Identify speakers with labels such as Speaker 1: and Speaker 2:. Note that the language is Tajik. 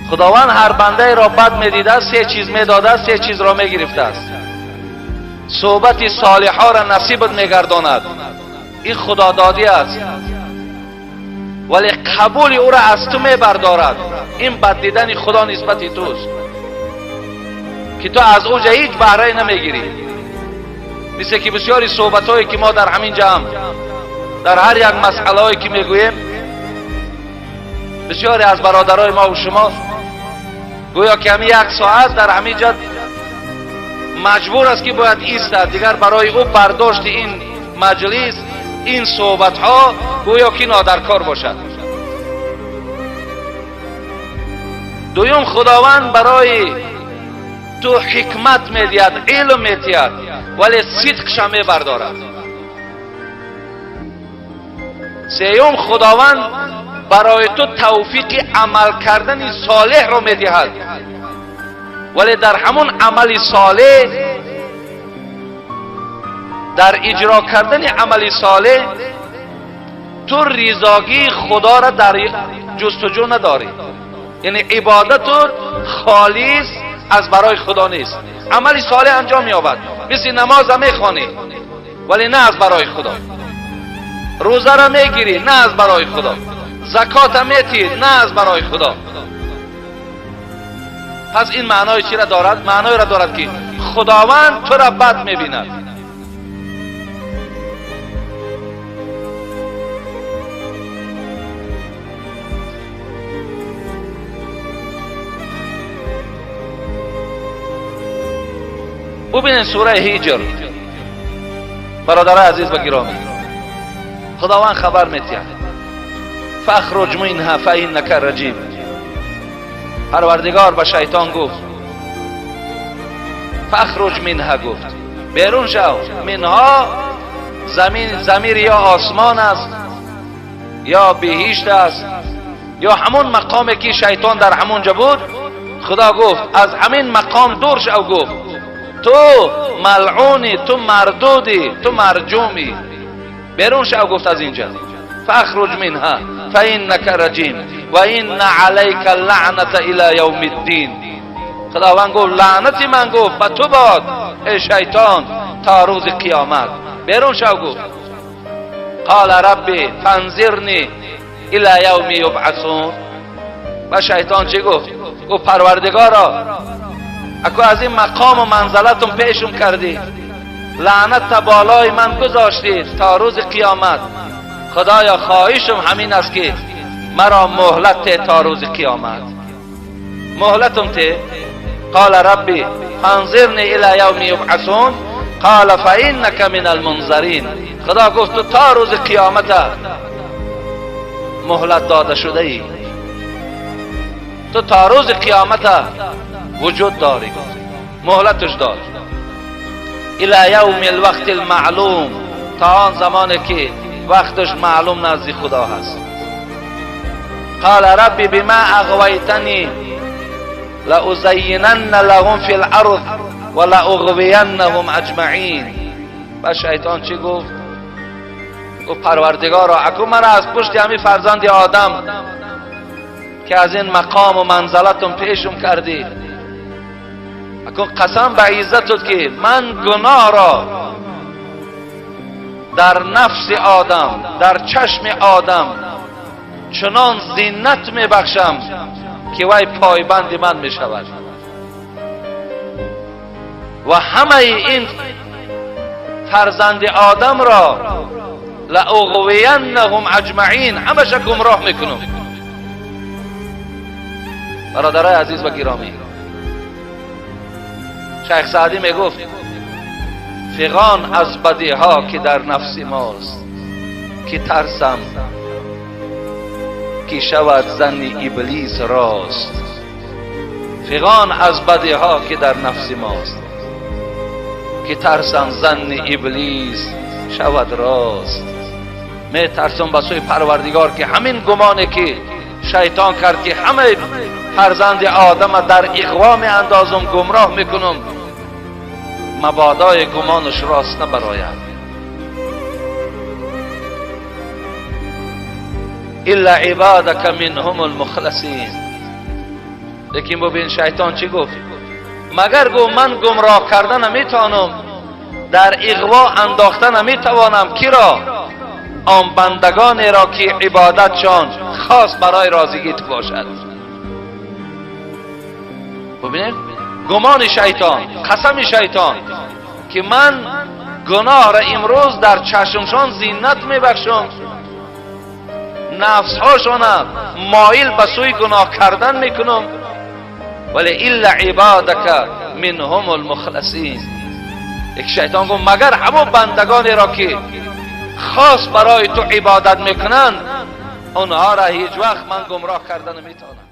Speaker 1: Худованд ҳар бандаеро бад медидааст, се чиз медодааст, се чизро мегирифтааст. Суҳбати солиҳҳоро насибат мегардонад, ин худододӣ аст, вале қабули ӯро аз ту мебардорад. Ин бад дидани худо нисбати туст, ки ту аз ӯ ҷа ҳеҷ баҳрае намегирӣ. Мисле ки бисёри суҳбатҳое ки мо дар ҳамин ҷамъ дар ҳар як масъалаҳое ки мегӯем, бисёре аз бародарои мо шумо гӯё ки ҳамин як соат дар ҳамин ҷа маҷбур аст ки бояд истад, дигар барои ӯ бардошти ин маҷлис, ин суҳбатҳо гӯё ки нодаркор бошад. Дуюм, худованд барои ту ҳикмат медиҳад, илм медиҳад, вале сидқша мебардорад. Сеюм, худованд барои ту тавфиқи амал кардани солеҳро медиҳад, вале дар ҳамон амали солеҳ, дар иҷро кардани амали солеҳ ту ризогии худоро дар ҷустуҷӯ надорӣ. Яъне ибодату холис аз барои худо нест. Амали солеҳ анҷом меёбад, мисли намоза мехонӣ, вале на аз барои худо, рӯзаро мегирӣ, на аз барои худо, закота метиҳӣ, на аз барои худо. Пас ин маънои чиро дорад? Маъноеро дорад, ки худованд туро бад мебинад. Бубинед сураи Ҳиҷр, бародарои азиз ва гиромӣ, худованд хабар метиҳад: фахруҷ минҳа фаиннака раҷим. Парвардигор ба шайтон гуфт: фахруҷ минҳа, гуфт берун шав. Минҳо замир ё осмон аст, ё биҳишт аст, ё ҳамон мақоме ки шайтон дар ҳамон ҷо буд. Худо гуфт аз ҳамин мақом дур шав. Гуфт ту малъунӣ, ту мардудӣ, ту марҷумӣ, берун шав, гуфт аз инҷа. فاخرج منها فإنك رجیم و إن عليك اللعنة إلى يوم الدین. خداوند گفت لعنتی من گفت به تو باد ای شیطان تا روز قیامت. بیرون شو. گفت قال ربی فانظرنی إلى یوم یبعثون. و شیطان چی گفت؟ گفت پروردگارا، اکو از این مقام و منزلتون پیشم کردی، لعنت تا بالای من گذاشتی تا روز قیامت، خدایا خواهشم همین است که مرا مهلت ته تا روز قیامت، مهلتم ته. قال ربی فانظرنی الى یوم یبعثون قال فانک من المنظرین. خدا گفت تو تا روز قیامت مهلت داده شده ای، تو تا روز قیامت وجود داری. گفت مهلتش داد الى یوم الوقت المعلوم، تا آن زمانی که وقتش معلوم نزد خدا هست. قال ربی بما اغویتنی لأزینن لهم فی الارض ولأغوینهم اجمعین. و شیطان چی گفت؟ گفت پروردگارا، اکو من از پشت همین فرزند آدم که از این مقام و منزلتون پیشم کردی، اکو قسم به عزتت که من گناه را در نفس آدم، در چشم آدم چنان زینت میبخشم که وی پایبند من میشود و همه این فرزند آدم را لأغوینهم اجمعین، همش گمراه میکنم. برادرای عزیز و گرامی، شیخ سعدی میگفت فغان از بدیها که در نفس ماست، که ترسم که شود ظن ابلیس راست. فغان از بدیها که در نفس ماست، که ترسم ظن ابلیس شود راست. می ترسم به سوی پروردگار که همین گمانه که شیطان کرد که همه فرزند آدم در اغوا می اندازم، گمراه میکنم، مبادای گمانش راست نبراید. الا عبادك منهم المخلصین. Лекин бубин, шайтон чӣ гуфт? Магар гуфт, ман гумроҳ карда наметавонам, дар иғво андохта наметавонам. Киро? Он бандагонеро, ки ибодатшон хос барои розигӣ ту бошад. Бубинед, гумони шайтон, қасами шайтон, ки ман гуноҳро имрӯз дар чашмшон зинат мебахшам, нафсҳошона моил ба сӯи гуноҳ кардан мекунам, вале إلا عبادك منهم المخلصين. Як шайтон гуфт, магар ҳамон бандагонеро, ки хос барои ту ибодат мекунанд, онҳоро ҳеҷ вақт ман гумроҳ карда наметавонам.